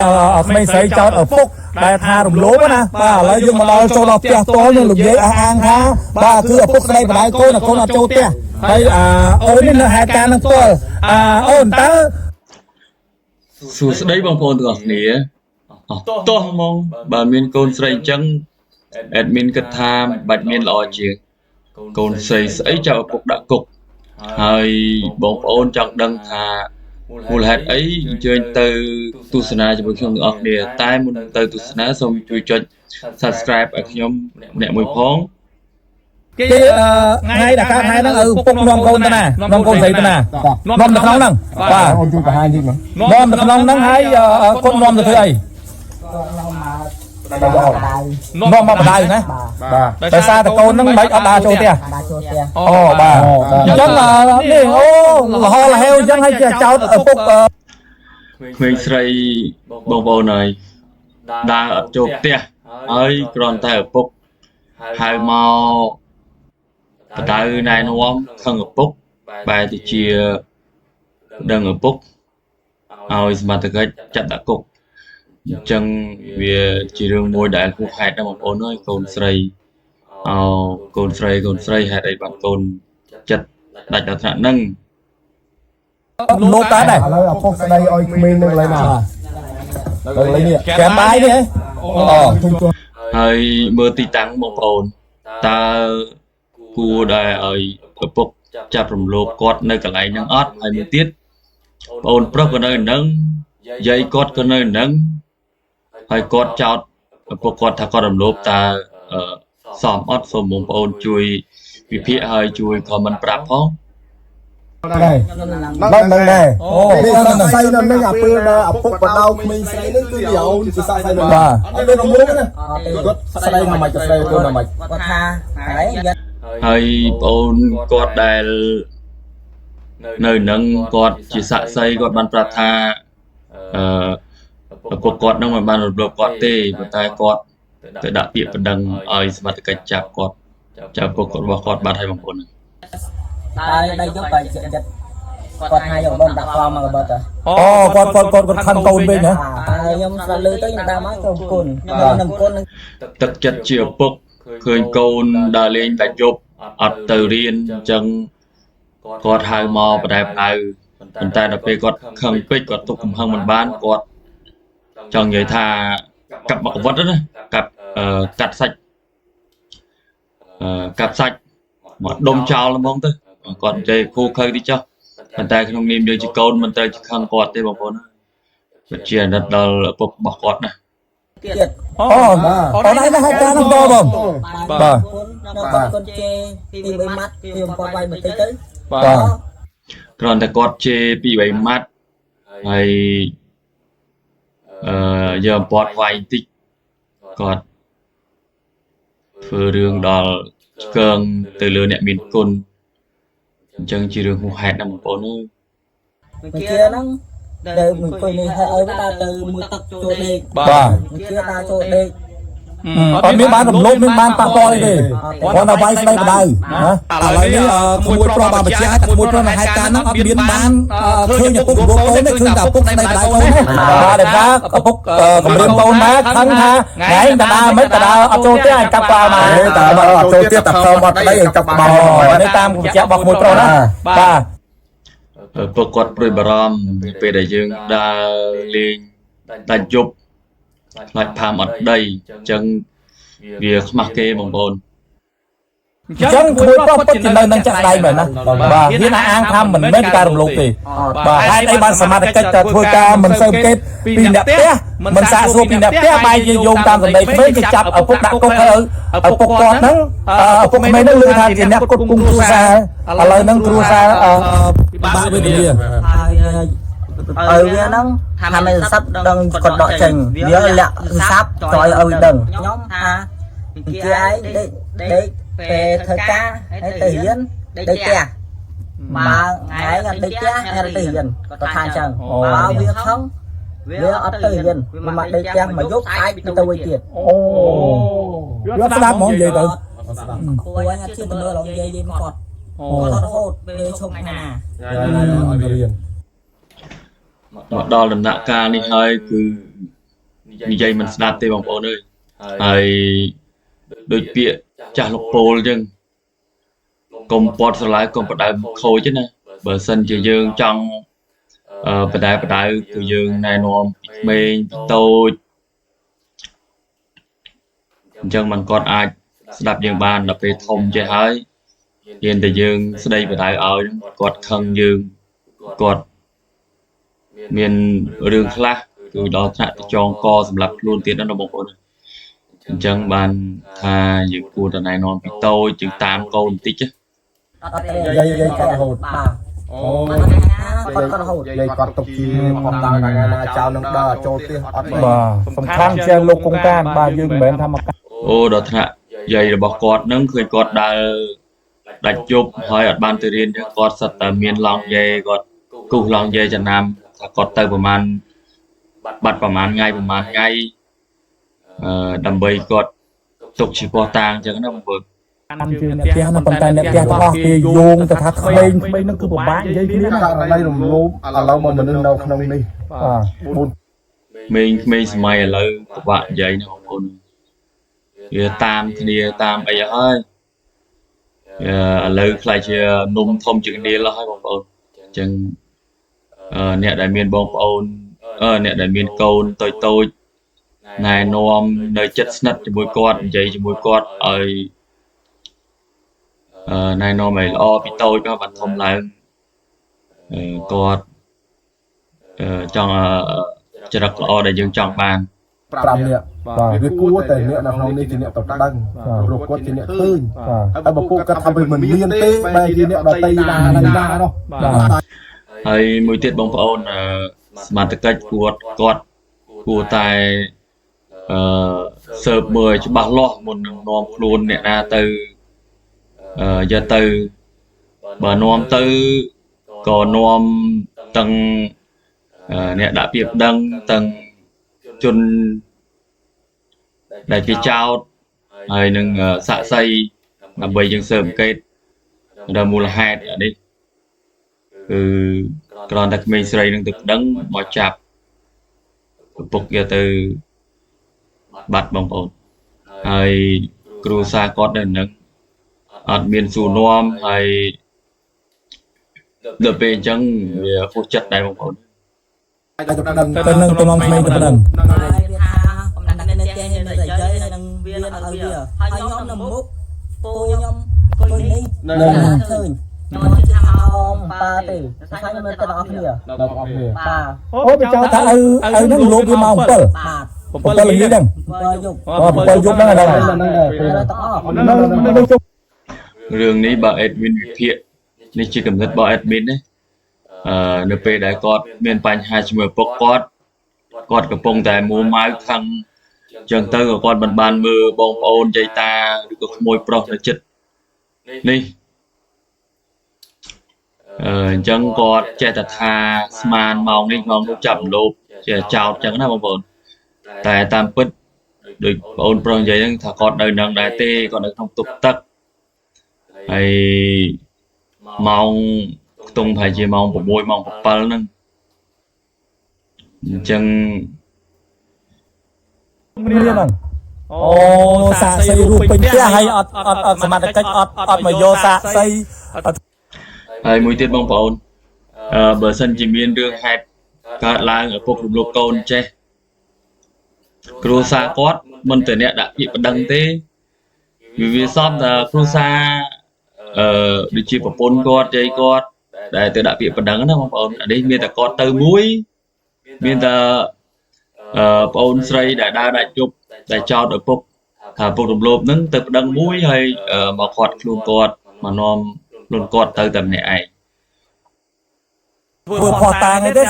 ក្មេងស្រីចោតឪពុកដែលថារំលោភណាបាទឥឡូវយើងមកដល់ចូលដល់ផ្ទះផ្ទាល់នឹងលោកយាយអះអាងថាបាទគឺឪពុកស្ដីបដៅកូនកូនអត់ចូលផ្ទះហើយអាអូននេះនៅហេតុការណ៍នឹងផ្ទាល់អាអូនតើ សួស្តីបងប្អូនទាំងអស់គ្នាអស់ទោះហ្មងបើមានកូនស្រីអញ្ចឹង admin គិតថាបាច់មានល្អជាងកូនស្រីស្អីចាប់ឪពុកដាក់គុកហើយបងប្អូនចង់ដឹងថាមូលហេតុអីអញ្ជើញទៅទស្សនាជាមួយខ្ញុំទាំងអស់គ្នាតែមុននឹងទៅទស្សនាសូមជួយចុច Subscribe ឲ្យខ្ញុំម្នាក់មួយផង គេថ្ងៃដែលកើតហេតុហ្នឹងឪពុកនាំកូនទៅណានាំកូនស្រីទៅណានាំទៅក្នុងហ្នឹងបាទ អូនជួយបង្ហាញតិចមក នាំទៅក្នុងហ្នឹងហើយកូននាំទៅធ្វើអីនាំមកបដៅណា បាទ ដោយសារតែកូនហ្នឹងមិនអត់ដើរចូលផ្ទះ ដើរចូលផ្ទះ អូបាទអញ្ចឹងនេះអូលហលហេវអញ្ចឹងហើយជាចោតឪពុក ក្មេងស្រីបងប្អូនហើយដើរអត់ចូលផ្ទះហើយគ្រាន់តែឪពុកហៅមកបដៅណែនាំខឹងឪពុកបែរទៅជាដឹងឪពុកឲ្យសមត្ថកិច្ចចាត់ដាក់គុកអញ្ចឹងវាជារឿងមួយដែលហួសហេតុណាស់បងប្អូនអើយកូនស្រីអោកូនស្រីកូនស្រីហេតុអីបានកូនចិត្តដាច់ដល់ថ្នាក់ហ្នឹង លោបដែរដែរ ឥឡូវឪពុកស្ដីឲ្យក្មេងនឹងកន្លែងណាកន្លែងនេះ កែមបាយនេះហ៎អូ ជួយជួយ ហើយមើលទីតាំងបងប្អូនតើគួរដែលឲ្យឪពុកចាប់រំលោភគាត់នៅកន្លែងហ្នឹងអត់ហើយមួយទៀតប្អូនប្រុសក៏នៅហ្នឹងយាយគាត់ក៏នៅហ្នឹងហើយគាត់ចោទឪពុកគាត់ថាគាត់រំលោភតើអឺសមអត់សូមបងប្អូនជួយវិភាគហើយជួយ comment ប្រាប់ផង ដែរ ដល់នឹងដែរអូ នេះសាក់សៃនៅនឹងអាពេលដែលឪពុកបដៅក្មេងស្រីនឹងគឺវាអូនជាសាក់សៃនៅ បាទ អត់មានរំលោភណាគាត់ស្ដីថាម៉េចក៏ស្ដីកូនថាម៉េច គាត់ថាហើយយក ហើយប្អូនគាត់ដែលនៅនឹងគាត់ជាសាក្សីគាត់បានប្រាប់ថាអឺឪពុកគាត់នឹងមិនបានរំលោភគាត់ទេប៉ុន្តែគាត់ទៅដាក់ពាក្យបណ្ដឹងឲ្យសមត្ថកិច្ចចាប់គាត់ចាប់ឪពុកគាត់របស់គាត់បាត់ហើយបងប្អូន ដើរដៃយកបែកចិត្តគាត់ថាយកបងដាក់ខ្លងមកកបិតទៅ អូគាត់គាត់គាត់គាត់ខឹងកូនវិញណា ហើយខ្ញុំស្ដាប់លឺទៅខ្ញុំដើរមកចូលគុណខ្ញុំនឹងគុណនឹង ទឹកចិត្តជាឪពុកឃើញកូនដើរលេងដាច់យប់អត់ទៅរៀនអញ្ចឹងគាត់ហៅមកបដែបដៅប៉ុន្តែដល់ពេលគាត់ខឹងពេកគាត់ទប់កំហឹងមិនបានគាត់ចង់និយាយថាកាប់មកកវិតណាកាប់អឺកាត់សាច់អឺកាប់សាច់មកដុំចោលហ្មងទៅគាត់និយាយខូខើតិចចុះប៉ុន្តែក្នុងនាមយើងជាកូនមិនត្រូវជាខឹងគាត់ទេបងប្អូនណាពិតជាអាណិតដល់ឪពុករបស់គាត់ណា ទៀត អូអូនឯងនៅហេតុការណ៍នោះបងបាទ គុណនៅគាត់គុណជេពី3ម៉ាត់ពីបំពាត់វាយបន្តិចទៅ បាទ គ្រាន់តែគាត់ជេរពីរបីម៉ាត់ហើយអឺយកអំពាត់វាយបន្តិចគាត់ធ្វើរឿងដល់ឆ្កើងទៅលើអ្នកមានគុណអញ្ចឹងជារឿងហួសហេតុណាស់បងប្អូនអើយ មួយជាហ្នឹងទៅមួយគុយនេះហើយឲ្យដើរទៅមួយទឹកចូលដេក បាទ មួយជាដើរចូលដេក អត់មានបានរំលោភមានបានប៉ះពាល់អីទេគាត់តែវាយស្ដីបដៅណាឥឡូវនេះក្មួយប្រុសបានបញ្ជាក់ថាក្មួយប្រុសនៅហេតុការណ៍ហ្នឹងអត់មានបានឃើញឪពុករំលោភកូនទេឃើញតែឪពុកស្ដីបដៅកូនទេបាទដែលថាឪពុកគម្រាមកូនមកខឹងថាថ្ងៃតដើមិនតដើអត់ចូលទេឲ្យកាប់ក្បាលមក តែអត់ចូលទៀតតែផ្សំអត់ប្តីឲ្យកាប់ក្បាល នេះតាមបញ្ជាក់របស់ក្មួយប្រុសណាបាទ ឪពុកគាត់ព្រួយបារម្ភពេលដែលយើងដើរលេងដាច់យប់ខ្លាចផាមអត់ដីអញ្ចឹងវាខ្មាស់គេបងប្អូន អញ្ចឹងក្មួយប្រុសពិតជានៅនឹងចាក់ស្ដែងមែនណាបាទហ៊ានអះអាងថាមិនមែនការរំលោភទេបាទហេតុអីបានសមត្ថកិច្ចតែធ្វើការមិនសូវគេពីអ្នកផ្ទះមិនសាកសួរពីអ្នកផ្ទះបែរជាយោងតាមសម្ដីក្មេងគេចាប់ឪពុកដាក់គុកហើយឪពុកគាត់ហ្នឹងឪពុកក្មេងហ្នឹងលើថាជាអ្នកគុតគង់គ្រួសារឥឡូវហ្នឹងគ្រួសារពិបាកវេទនា ហើយឲ្យវាហ្នឹងថាមិនសັບដឹងគាត់ដកចេញវាលាក់សັບចឲ្យឲ្យដឹងខ្ញុំថាជាឯងដេកដេកពេលធ្វើការហើយទៅរៀនដេកផ្ទះបើថ្ងៃអត់ដេកផ្ទះថ្ងៃទៅរៀនគាត់ថាអញ្ចឹងបើវាខឹងវាអត់ទៅរៀនវាមកដេកផ្ទះមកយប់ស្អែកទៅវិញទៀត អូយកស្ដាប់ហ្មងនិយាយទៅ គួរអត់ជឿទៅមើលនិយាយមកគាត់ អូ គាត់រហូតពេលឈប់ថ្ងៃណា ឲ្យរៀន មកដល់ដំណាក់កាលនេះហើយគឺនិយាយមិនស្ដាប់ទេបងប្អូនអើយហើយដូចពាក្យចាស់លោកពោលអញ្ចឹងកុំពាត់ស្រឡៅកុំបដៅខូចទេណាបើសិនជាយើងចង់បដៅបដៅគឺយើងណែនាំពីក្មេងពីតូចអញ្ចឹងมันគាត់អាចស្ដាប់យើងបានដល់ពេលធំចេះហើយហ៊ានតែយើងស្ដីបដៅឲ្យគាត់ខឹងយើងគាត់មានរឿងខ្លះគឺដល់ថ្នាក់ទៅចងកសម្រាប់ខ្លួនទៀតណាបងប្អូនអញ្ចឹងបានថាយើងគួរតែណែនាំពីតូចយើងតាមកូនបន្តិច អត់ទេ យាយយាយគាត់រហូត បាទ អូ គាត់គាត់រហូត យាយគាត់ទុកជាផងតាំងថ្ងៃណាចៅនឹងដើរចូលផ្ទះអត់ បាទសំខាន់ជាងលោកកុងតានបាទយើងមិនមែនថាមក អូដល់ថ្នាក់យាយរបស់គាត់នឹងឃើញគាត់ដើរដាច់ជប់ហើយអត់បានទៅរៀនទេគាត់សិតតែមានឡង់យាយគាត់គូសឡង់យាយចំណាំថាគាត់ទៅប្រហែលបាត់ប្រហែលថ្ងៃប្រហែលថ្ងៃដើម្បីគាត់ទុកជាភស្តុតាងអញ្ចឹងណាបងប្អូន កាន់ជើងអ្នកផ្ទះណាប៉ុន្តែអ្នកផ្ទះទាំងអស់គេយោងទៅថាក្មេងក្មេងហ្នឹងគឺពិបាកនិយាយគ្នាណា ករណីរំលោភឥឡូវមកមនុស្សនៅក្នុងនេះ បាទ ក្មេងក្មេងសម័យឥឡូវពិបាកនិយាយណាបងប្អូនវាតាមគ្នាតាមអីហើយឥឡូវខ្លាចជានំធំជាងនាលហើយបងប្អូនអញ្ចឹងអ្នកដែលមានបងប្អូនអ្នកដែលមានកូនតូចតូចណែនាំនៅចិត្តស្និទ្ធជាមួយគាត់និយាយជាមួយគាត់ឲ្យណែនាំឲ្យល្អពីតូចមកបានធំឡើងគាត់ចង់ចរិតល្អដែលយើងចង់បាន 5នាក់ បាទ វាគួរតែអ្នកនៅក្នុងនេះជាអ្នកប្រដឹងព្រោះគាត់ជាអ្នកឃើញ បាទ ហើយបើពួកគាត់ថាវាមិនមានទេបែរជាអ្នកដតីណាណានោះ បាទ ហើយមួយទៀតបងប្អូនសមត្ថកិច្ចគាត់គួរតែស៊ើបមើលឲ្យច្បាស់លាស់មុននឹងនាំខ្លួនអ្នកណាទៅយកទៅបើនាំទៅក៏នាំទាំងអ្នកដាក់ពាក្យប្តឹងទាំងជនដែលគេចោទហើយនឹងសាក្សីដើម្បីយើងស៊ើបអង្កេតដល់មូលហេតុអានេះគឺគ្រាន់តែក្មេងស្រីនឹងទៅប្តឹងមកចាប់ឪពុកយកទៅបាត់បងប្អូនហើយគ្រួសារគាត់នៅនឹងអត់មានសួរនាំហើយដល់ពេលអញ្ចឹងវាហួសចិត្តដែរបងប្អូន តែប្រដឹង ទៅនឹងទៅនាំក្មេងទៅប្តឹង ហើយវាថាកំណាក់នៅផ្ទះនៅតែយាយហើយនឹងវាឲ្យវាហើយខ្ញុំនៅមុខពូខ្ញុំអង្គុយនេះ នៅ ឃើញខ្ញុំជិះថាម៉ោងប៉ាទេតែខ្ញុំនៅទាំងអស់គ្នា ដល់បងប្អូន បាទ អូបញ្ចោថាឪឪហ្នឹងលោបវាម៉ោង7 បាទ 7ល្ងាចហ្នឹង 7យប់ 7យប់ហ្នឹងហ្នឹង ហ្នឹងដែរពេល នៅទាំងអស់ នៅនៅជុំ រឿងនេះបើ admin វិភាគនេះជាកំណត់របស់ admin ណានៅពេលដែលគាត់មានបញ្ហាជាមួយឪពុកគាត់គាត់កំពុងតែមួម៉ៅខឹងអញ្ចឹងទៅក៏គាត់មិនបានមើលបងប្អូនយាយតាឬក៏ក្មួយប្រុសនៅចិត្តនេះអញ្ចឹងគាត់ចេះតែថាស្មានម៉ោងនេះម៉ោងនោះចាប់លោបជាចោតអញ្ចឹងណាបងប្អូនតែតាមពិតដូចបងប្អូនប្រុសនិយាយហ្នឹងថាគាត់នៅនឹងដែរទេគាត់នៅក្នុងទប់ទឹកហើយម៉ោងខ្ទង់ប្រហែលជាម៉ោង6ម៉ោង7ហ្នឹងអញ្ចឹង គ្នាហ្នឹងអូសាកសីរូបពេញផ្ទះហើយអត់អត់អត់សមត្ថកិច្ចអត់អត់មកយកសាកសីអត់ ហើយមួយទៀតបងប្អូនបើសិនជាមានរឿងហេតុកើតឡើងឪពុករំលោភកូនចេះគ្រួសារគាត់មិនតែអ្នកដាក់ពាក្យប្តឹងទេវាសមតែគ្រួសារដូចជាប្រពន្ធគាត់យាយគាត់ដែលទៅដាក់ពាក្យប្តឹងណាបងប្អូនអានេះមានតែគាត់ទៅមួយមានតែប្អូនស្រីដែលដើរដាច់ជប់ដែលចោទឪពុកថាឪពុករំលោភហ្នឹងទៅប្តឹងមួយហើយមកគាត់ខ្លួនគាត់មកនាំខ្លួនគាត់ទៅតែម្នាក់ឯង ធ្វើផោះតាងអីទេ